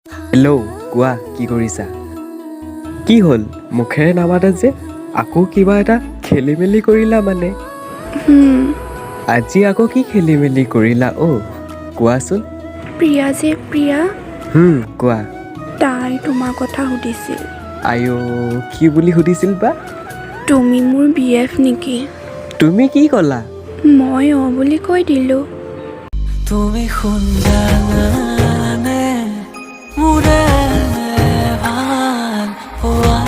Hello', কোৱা, কি কৰিছা? কি হ'ল, মুখেৰে নামাতা যে? আকৌ কিবা এটা খেলি মেলি কৰিলা মানে? আজি আকৌ কি খেলি মেলি কৰিলা অ', কোৱাচোন। প্ৰিয়া যে প্ৰিয়া। কোৱা। তাই তোমাৰ কথা সুধিছিল। আইঅ, কি বুলি সুধিছিল বা? তুমি মোৰ বি এফ নেকি? তুমি কি ক'লা? মই অ' বুলি কৈ দিলোঁ। তুমি সোণ জানানে, মোৰে ভাল পোৱা?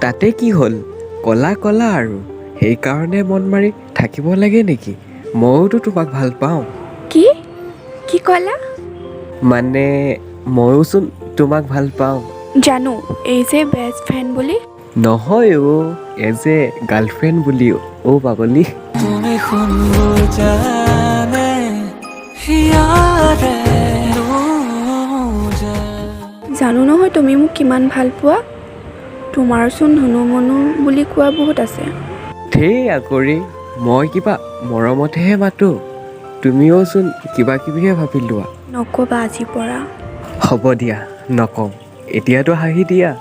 তাতে কি হ'ল? ক'লা ক'লা আৰু সেইকাৰণে মন মাৰি থাকিব লাগে নেকি? ময়োতো তোমাক ভাল পাওঁ। কি কি ক'লা? মানে ময়োচোন তোমাক ভাল পাওঁ। জানো, এই যে বেষ্ট ফ্ৰেণ্ড বুলি। নহয় অ', এজ এ গাৰ্লফ্ৰেণ্ড বুলি অ' পাগলী। তুমি সোণ বুজানে, হিয়াৰে নুবুজা। জানো নহয় তুমি মোক কিমান ভাল পোৱা। তোমাৰচোন ধুনু মনু বুলি কোৱা বহুত আছে। ধেই আকৰি, মই কিবা মৰমতহে মাতো, তুমিওচোন কিবা কিবিহে ভাবি লোৱা। নক'বা আজিৰ পৰা। হ'ব দিয়া, নকওঁ। এতিয়াতো হাঁহি দিয়া।